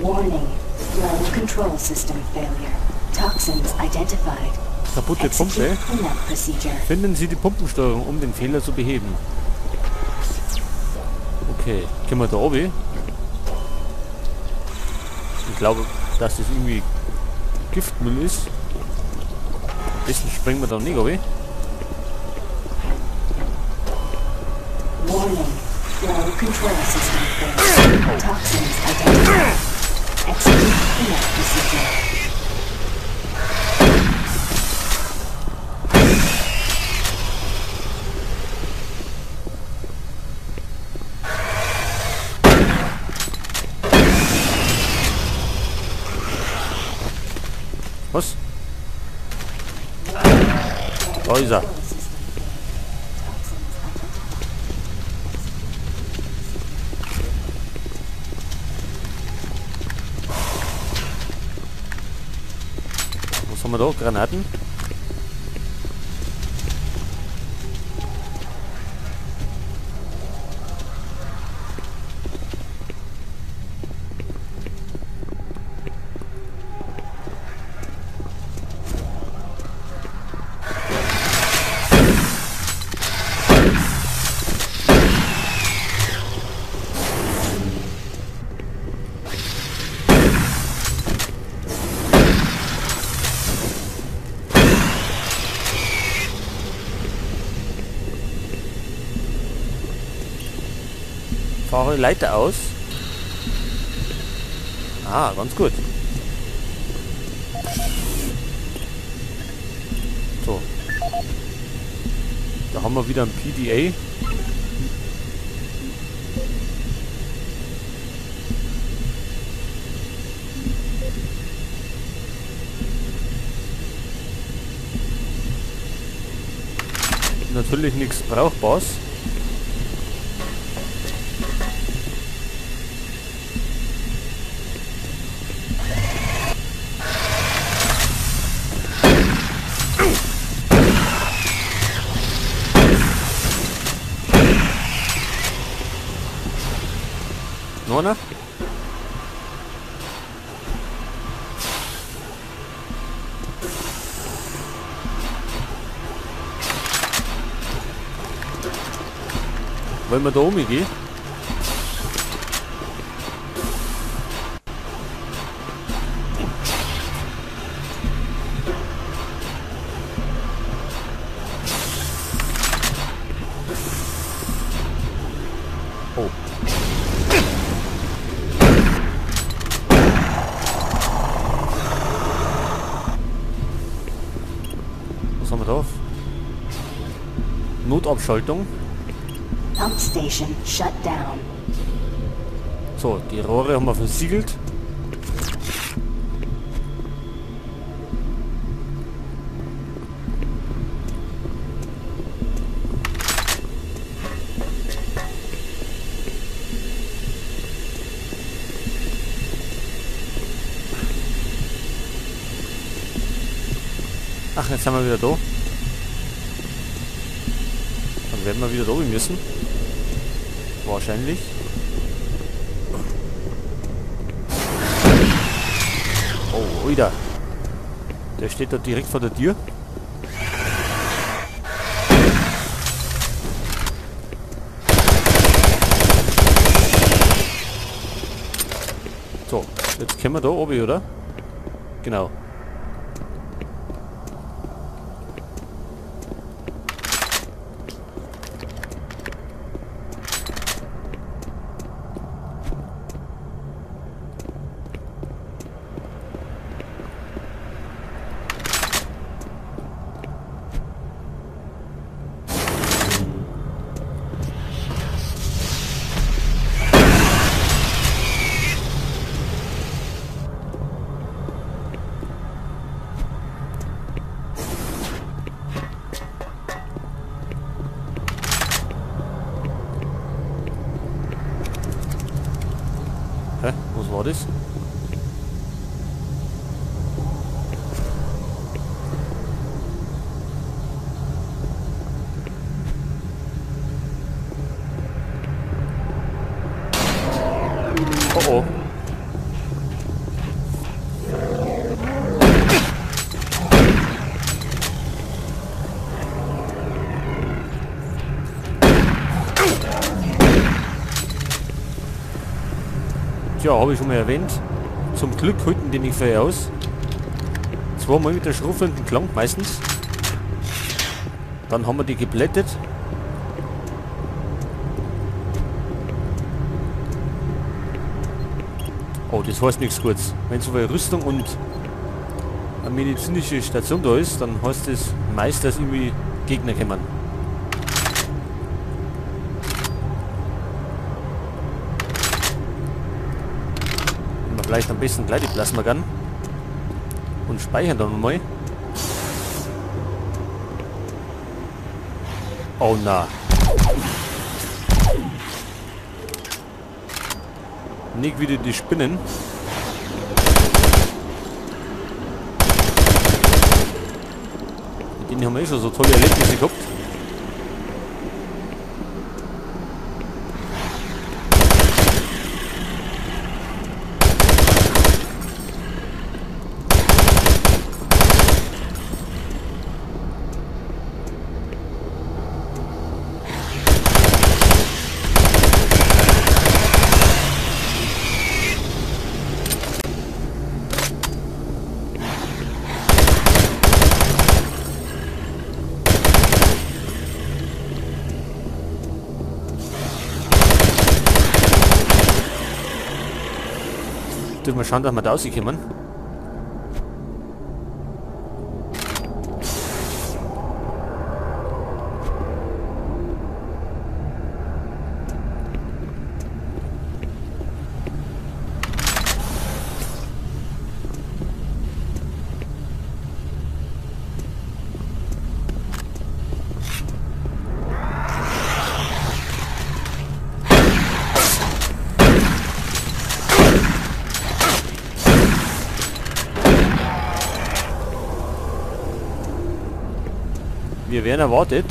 Warning. Flow control system failure. Toxins identified. Kaputte Pumpe. Finden Sie die Pumpensteuerung, um den Fehler zu beheben. Okay, können wir da oben? Ich glaube, dass das irgendwie Giftmüll ist. Am besten springen wir da nicht, oben. Warning. Flow control system failure. Toxins identified. Execute cleanup procedure. Was? Da ist er. Was haben wir da? Granaten? Fahre Leiter aus. Ah, ganz gut. So. Da haben wir wieder ein PDA. Natürlich nichts Brauchbares. Noch? Wollen wir da oben gehen? Oh. Was haben wir da? Notabschaltung. Pump station shut down. So, die Rohre haben wir versiegelt. Ach, jetzt sind wir wieder da. Dann werden wir wieder da oben müssen. Wahrscheinlich. Oh, wieder. Der steht da direkt vor der Tür. So, jetzt können wir da oben, oder? Genau. Hä? Was war das? Oh oh. Tja, habe ich schon mal erwähnt. Zum Glück halten die nicht viel aus. Zweimal mit der Schrotflinten Klang meistens. Dann haben wir die geblättet. Oh, das heißt nichts Gutes. Wenn so viel Rüstung und eine medizinische Station da ist, dann heißt es meist, dass irgendwie Gegner kommen. Nehmen wir vielleicht am besten gleich die Plasma Gun und speichern dann mal. Oh na. Nicht wieder die Spinnen. Mit denen haben wir eh schon so tolle Erlebnisse gehabt. Dürfen wir schauen, dass wir da rauskommen. Wir werden erwartet.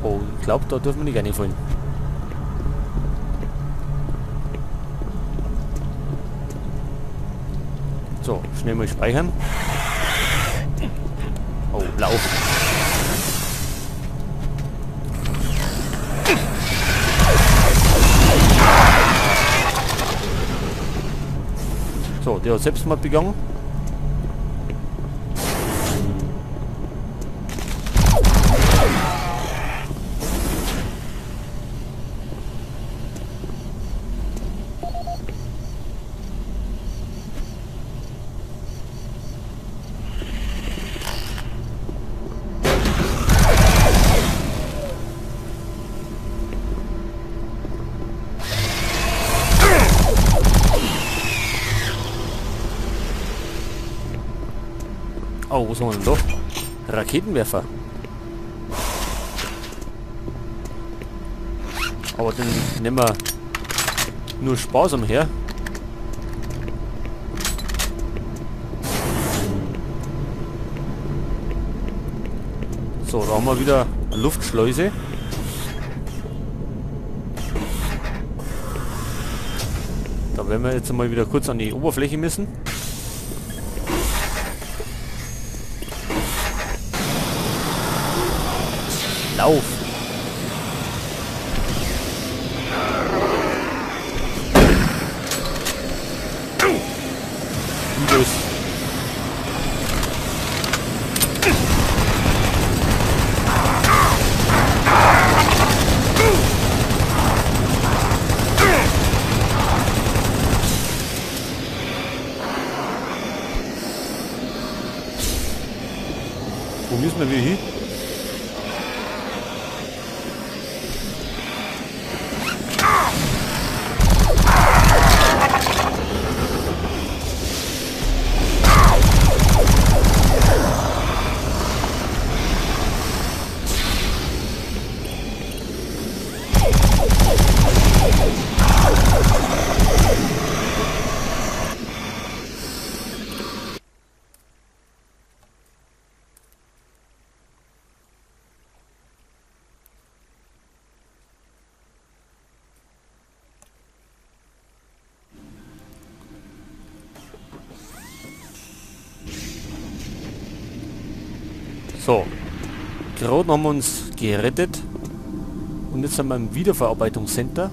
Oh, ich glaube, da dürfen wir nicht reinfallen. So, schnell mal speichern. Oh, lauf. So, der hat Selbstmord begangen. Oh, wo sind wir denn da? Raketenwerfer. Aber den nehmen wir nur sparsam her. So, da haben wir wieder eine Luftschleuse. Da werden wir jetzt mal wieder kurz an die Oberfläche müssen. Lauf! Los. Wo müssen wir wieder hin? So. Gerade haben wir uns gerettet. Und jetzt sind wir im Wiederverarbeitungscenter.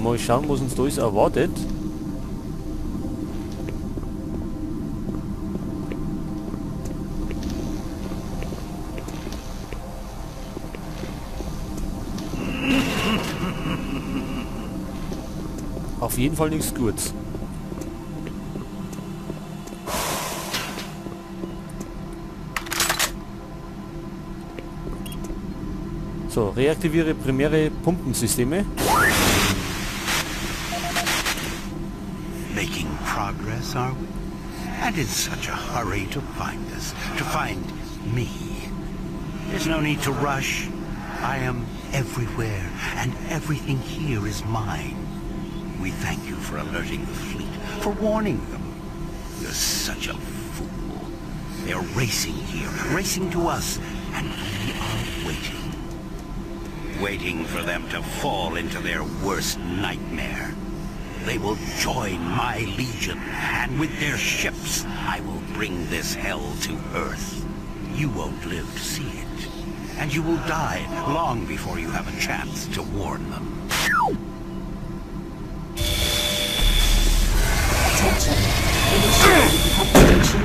Mal schauen, was uns da alles erwartet. Auf jeden Fall nichts Gutes. So, reaktiviere primäre Pumpensysteme. Making progress, are we? And in such a hurry to find us, to find me. There's no need to rush. I am everywhere, and everything here is mine. We thank you for alerting the fleet, for warning them. You're such a fool. They're racing here, racing to us, and we are waiting. Waiting for them to fall into their worst nightmare. They will join my legion, and with their ships, I will bring this hell to Earth. You won't live to see it, and you will die long before you have a chance to warn them. Attention. Initiating pump station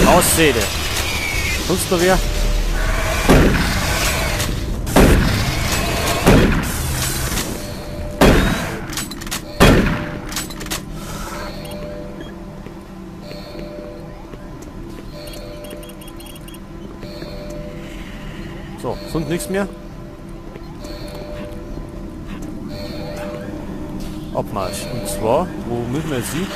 1. Aussehde. Sonst noch wer? So, sonst nichts mehr. Abmarsch. Und zwar, wo müssen wir jetzt hin?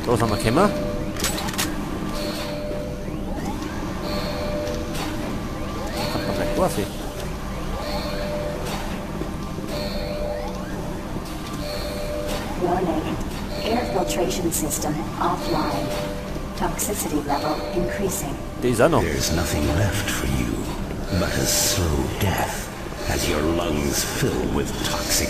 Da sind wir gekommen. Kommt man gleich rauf. Warning. Air filtration system offline. Toxicity level increasing. Der ist auch noch. There's nothing left for you but a slow death as your lungs fill with toxic